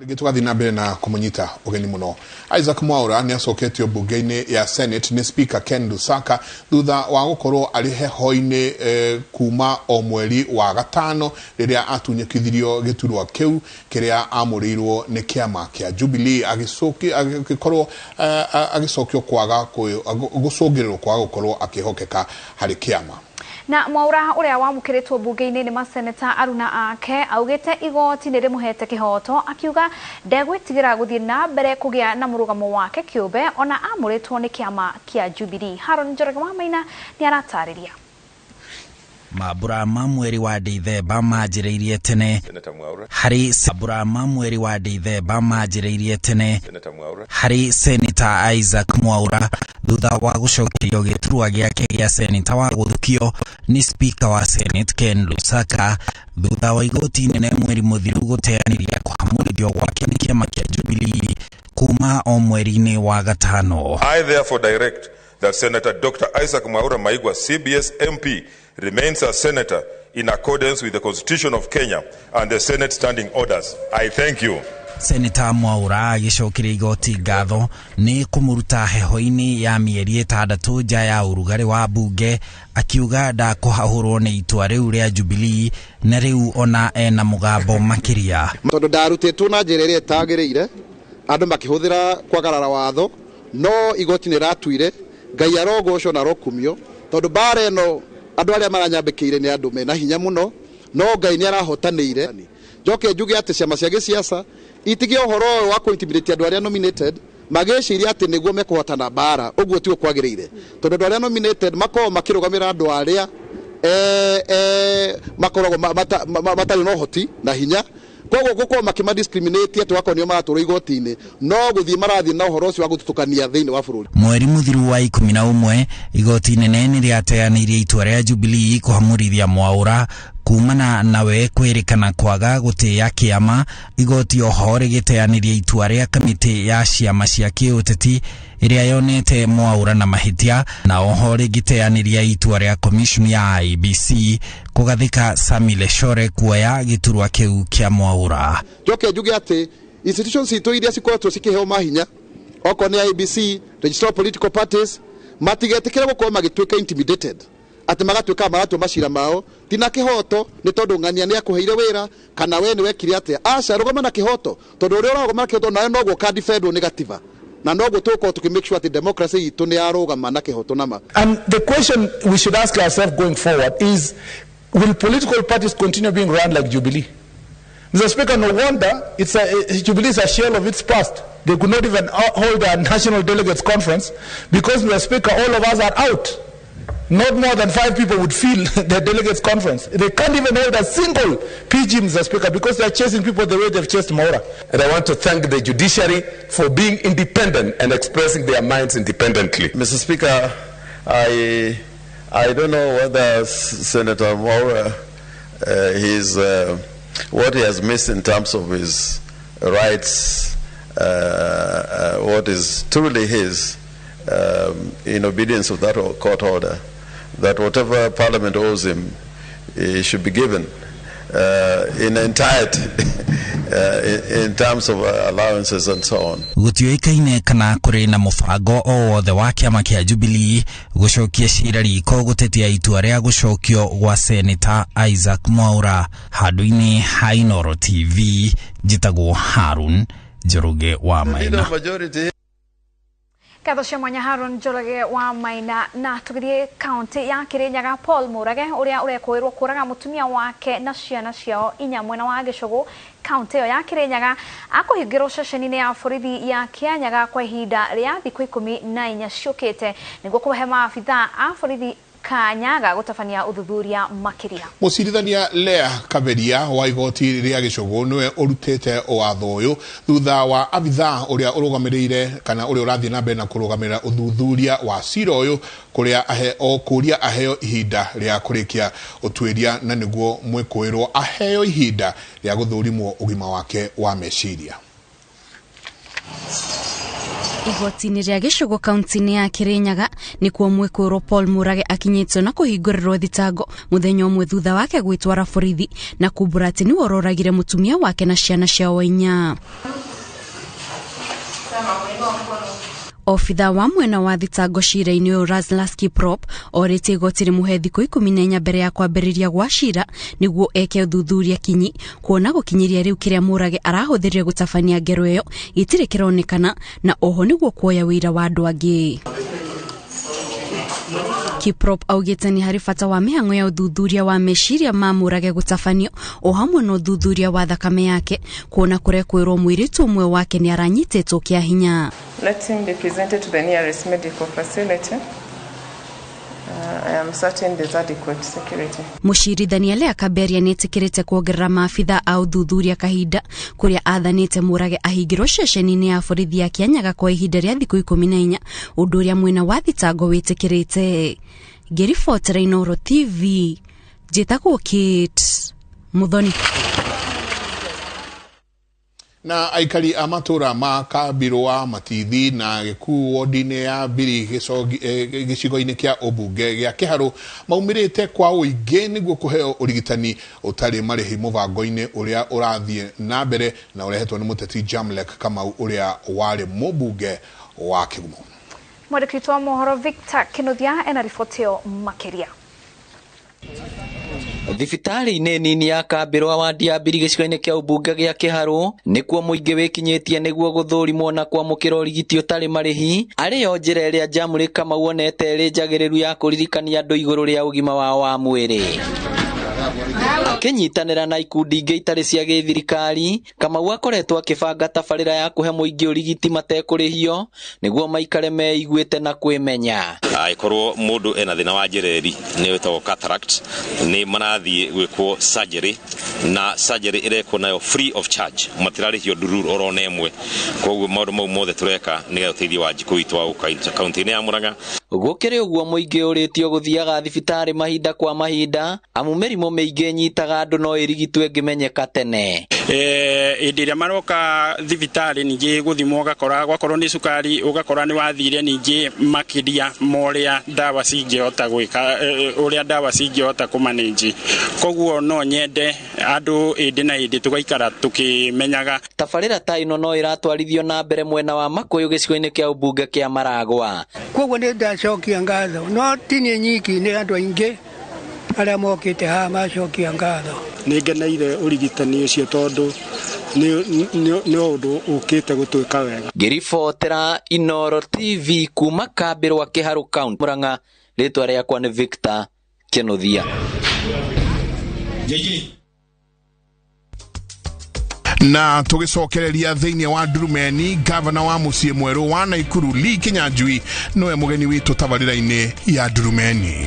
Rĩngĩ tũgathiĩ na mbere na kũmũnyita ũgeni mũno. Isaac Mwaura nĩ acoketio mbunge-inĩ ya Senate nĩ Speaker Ken Lusaka thutha wa gũkorwo arĩ heho-inĩ kuma o mweri wa gatano rĩrĩa atunyũkithirio gĩturwa kĩu kĩrĩa amũrĩirwo nĩ kĩama kĩa Jubilee, agĩkorwo agĩcokio kwaga gũcũngĩrĩrwo kwaga gũkorwo akĩhokeka harĩ kĩama. Na Mwaura ũrĩa wamũkĩrĩtwo mbunge-inĩ nĩ maseneta aruna ake augĩte igoti nĩ rĩmũhete kĩhoto, akiuga ndegwĩtigĩra gũthiĩ na mbere kũgĩa na mũrũgamo wake kĩũmbe ona amũrĩtwo nĩ kĩama kĩa Jubilee. Haron Njoroge wa Maina nĩ aratarĩria. Mambura ma mweri wa Dithemba manjĩrĩirie tene harĩ mambura ma mweri wa Dithemba manjĩrĩirie tene harĩ Senator Isaac Mwaura thutha wa gũcokerio gĩturwa gĩake gĩa seneta wa gũthukio nĩ Speaker wa Senate Ken Lusaka thutha wa igoti inene mweri mũthiru gũteanĩria kũhamũrithio gwake nĩ kĩama kĩa Jubilee kuma o mweri-inĩ wa gatano. I therefore direct that Senator Dr. Isaac Mwaura Maigua, CBS MP, remains a senator in accordance with the Constitution of Kenya and the Senate Standing Orders. I thank you. Senator Mwaura agĩcokeria igoti ngatho nĩ kũmũruta heho-inĩ ya mĩeri 6 nja ya ũrugarĩ wa mbunge, akiuga ndakũhahũrwo nĩ itua rĩu rĩa Jubilee na rĩu ona ena mũgambo makĩria. Tondũ ndarutĩtwo na njĩra ĩrĩa ĩtagĩrĩire, andũ makĩhũthĩra kwagarara watho, no igoti nĩ ratuire Ngai arogocwo na arokumio, tondũ mbara ĩno andũ arĩa maranyambĩkĩire nĩ andũ mena hinya mũno, no Ngai nĩ arahotanĩire. Njoke njuge atĩ ciama cia gĩciaca itige ũhoro ũyũ wa kũ-intimidate andũ arĩa nominated, magĩciria atĩ nĩguo mekũhotana mbara, ũguo tiguo kwagĩrĩire, tondũ andũ arĩa nominated makoragwo makĩrũgamĩra andũ arĩa makoragwo matarĩ na ũhoti na hinya, koguo gũkorwo makĩmadiscriminate atĩ wakorwo nĩo maratwarwo igoti-inĩ, no gũthiĩ marathiĩ na ũhoro ũcio wa gũthutũkania thĩinĩ wa bũrũri. Mweri mũthiru wa 11 igoti inene nĩ rĩateanĩirie itua rĩa Jubilee kũhamũrithia Mwaura kumana nawe kwĩrĩkana kwaga gũtĩĩa kĩama. Igoti oho rĩgĩteanĩria itua rĩa kamĩtĩ ya ciama cia kĩũteti ĩrĩa yonete Mwaura na mahĩtia, na oho rĩgĩteanĩria itua rĩa commission ya IEBC kũgathĩka Sami Leshore kuoya gĩturwa kĩu kĩa Mwaura. Njoke njuge atĩ institutions citũ iria cikoretwo cikĩheo mahinya, okorwo nĩ IEBC, Registrar of Political Parties, matigetĩkĩre gũkorwo magĩtuĩka intimidated atĩ magatuĩka maratua macira mao ti na kĩhoto nĩ tondũ ng'ania nĩ akũheire wĩra kana we nĩ wekire atĩa. Aca, rũgama na kĩhoto, tondũ ũrĩa ũrarũgama na kĩhoto nawe noguo ũkadefendwo nĩ gatiba, na noguo tũgũkorwo tũkĩ make sure atĩ democracy itũ nĩ yarũgama na kĩhoto nama. And the question we should ask ourselves going forward is, will political parties continue being run like Jubilee? Mr. Speaker, no wonder Jubilee is a shell of its past. They could not even hold a national delegates conference because, Mr. Speaker, all of us are out. Not more than 5 people would fill the delegates conference. They can't even hold a single PG, Mr. Speaker, because they are chasing people the way they've chased Mwaura. And I want to thank the judiciary for being independent and expressing their minds independently. Mr. Speaker, I don't know whether Senator Mwaura, what he has missed in terms of his rights, what is truly his, in obedience of that court order, that whatever Parliament owes him, he should be given in entirety, in terms of allowances and so on. Gũtiũĩkaine kana kũrĩ na mũbango o wothe wa kĩama kĩa Jubilee gũcokia cira riko gũtetia itua rĩa gũcokio gwa Senator Isaac Mwaura. Handũ-inĩ ha Inooro TV, njĩtagwo Harun Njoroge wa Maina. Ngatho cia mwanya Harun Njoroge wa Maina. Na tũgĩthiĩ kaunti ya Kirinyaga, Paul Mũrage ũrĩa ũrekũĩrwo kũraga mũtumia wake na ciana ciao 4 mwena wa Gĩcũgũ kaunti ĩyo ya Kirinyaga akũhingĩrwo ceceni-inĩ ya borithi ya Kianyaga kwa ihinda rĩa thikũ 14 ciũkĩte nĩguo kũhe maabithaa a borithi kanyaga gũtabania ũthuthuria makĩria. Mũcirithania Lea Kaberia wa igoti rĩa Gĩcũgũ nĩwe ũrutĩte watho ũyũ thutha wa abithaa ũrĩa ũrũgamĩrĩire kana ũrĩa ũrathiĩ na mbere na kũrũgamĩrĩra ũthuthuria wa cira ũyũ kũria aheo ihinda rĩa kũrĩkia ũtuĩria na nĩguo mwĩkũĩrwo aheo ihinda rĩa gũthũrimwo ũgima wake wa meciria. Igoti-inĩ rĩa Gĩcũgũ kaunti-inĩ ya Kirinyaga Nĩkuo mwĩkũĩrwo Paul Murage akinyĩtio na kũhingũrĩrwo thitango mũthenya ũmwe thutha wake gwĩtwara borithi na kumbũra atĩ nĩwe ũroragire mũtumia wake na ciana ciao inya. Obitha wa mwena wa thitango cira-inĩ ũyũ Raslas Kiprop orĩtie igoti rĩmũhe thikũ 14 mbere ya kwambĩrĩria gwa cira nĩguo eke ũthuthuria kinyi kuona gũkinyĩria rĩu kĩrĩa Mũrage arahũthĩrire gũtabania ngero ĩyo gĩtirĩ kĩronekana na oho nĩguo kuoya wĩira wa andũ angĩ. Kiprop augĩte nĩ harĩ bata wa mĩhang'o ya ũthuthuria wa meciria ma Mũrage gũtabanio o hamwe na ũthuthuria wa thakame yake kuona kũrekwĩrwo mũirĩtu ũmwe wake nĩ aranyitĩtwo kĩa hinya. Let him be presented to the nearest medical facility. I am certain there's adequate security. Mũcirithania Lea Kaberia nĩetĩkĩrĩte kuongerera maabitha a ũthuthuria kahinda kũrĩa athanĩte Mũrage ahingĩrwo ceceni-inĩ ya borithi ya Kianyaga kwa ihinda rĩa thikũ 14 ũndũ ũrĩa mwena wa thitango wĩtĩkĩrĩte. Ngĩribotera Inooro TV njĩtagwo Kate Muthoni. Na aikari a matura ma Kabirwa, Matithi na Gĩkuu wodi-inĩ ya Mbiri gĩcigo-inĩ kĩa ũmbunge gĩa Kĩharũ maumĩrĩte kwa ũingĩ nĩguo kũheo ũrigitani ũtarĩ marĩhi mũbango-inĩ ũrĩa ũrathiĩ na mbere na ũrehetwo nĩ mũteti Jamlek Kamau ũrĩa warĩ mũmbunge wa Kĩgumo. Mwandĩki witũ wa mohoro Victor Kinuthia ena riboti ĩyo makĩria. Thibitarĩ-inĩ nini ya Kabirwa wadi ya Mbiri gĩcigo-inĩ kĩa ũmbunge gĩa Kĩharũ nĩkuo mũingĩ wĩkinyĩtie nĩguo gũthũrimwo na kwamũkĩra ũrigiti ũtarĩ marĩhi arĩyo njĩra ĩrĩa Jamlek Kamau onete ĩrĩ njagĩrĩru ya kũririkania andũ igũrũ rĩa ũgima wao wa mwĩrĩ. Akĩnyitanĩra na ikundi ingĩ itarĩ cia gĩthirikari, Kamau akoretwo akĩbanga tabarĩra ya kũhe mũingĩ ũrigiti matekũrĩhio nĩguo maikare meiguĩte na kwĩmenya. Angĩkorwo mũndũ ena thĩna wa njereri nĩ wĩtagwo cataract, nĩ marathiĩ gwĩkwo surgery na surgery ĩrekwo nayo free of charge, matirarĩhio ndururu oro na ĩmwe. Koguo maũndũ mau mothe tũreka nĩgetha ũteithie Wanjikũ witũ wa kaunti-inĩ ya Murang'a. Gũkĩrĩ ũguo mũingĩ ũrĩtio gũthiaga thibitarĩ mahinda kwa mahinda amu mĩrimũ mĩingĩ ĩnyitaga andũ no ĩrigitwo ĩngĩmenyeka tene. Hĩndĩ ĩrĩa maroka thibitarĩ ningĩ gũthimwo ũgakora gwakorwo nĩ cukari ũgakora nĩ wathire ningĩ makĩria ma ũrĩa ndawa cingĩhota gwĩka ũrĩa ndawa cingĩhota kũmanĩnji. Koguo no nyende andũ hĩndĩ na hĩndĩ tũgaikara tũkĩmenyaga. Tabarĩra ta ĩno no ĩratwarithio na mbere mwena wa Makũyũ gĩcigo-inĩ kĩa ũmbunge kĩa Maragwa. Koguo nĩ ndacokia ngatho no ti niĩ nyiki nĩ andũ aingĩ arĩa mokĩte haha macokia ngatho. Nĩ ngeneire ũrigitani ũcio tondũ nĩ ũndũ ũkĩte gũtwĩka wega. Ngĩribotera Inooro TV kuma Kabirwa Kĩharũ County Murang'a, rĩtwa rĩakwa nĩ Victor Kinuthia. Na tũgĩcokereria thĩinĩ wa Ndurumeni, gavana wa mũciĩ mwerũ wa Naikuru Lee Kinyanjui nĩwe mũgeni witũ tabarĩra-inĩ ya Ndurumeni.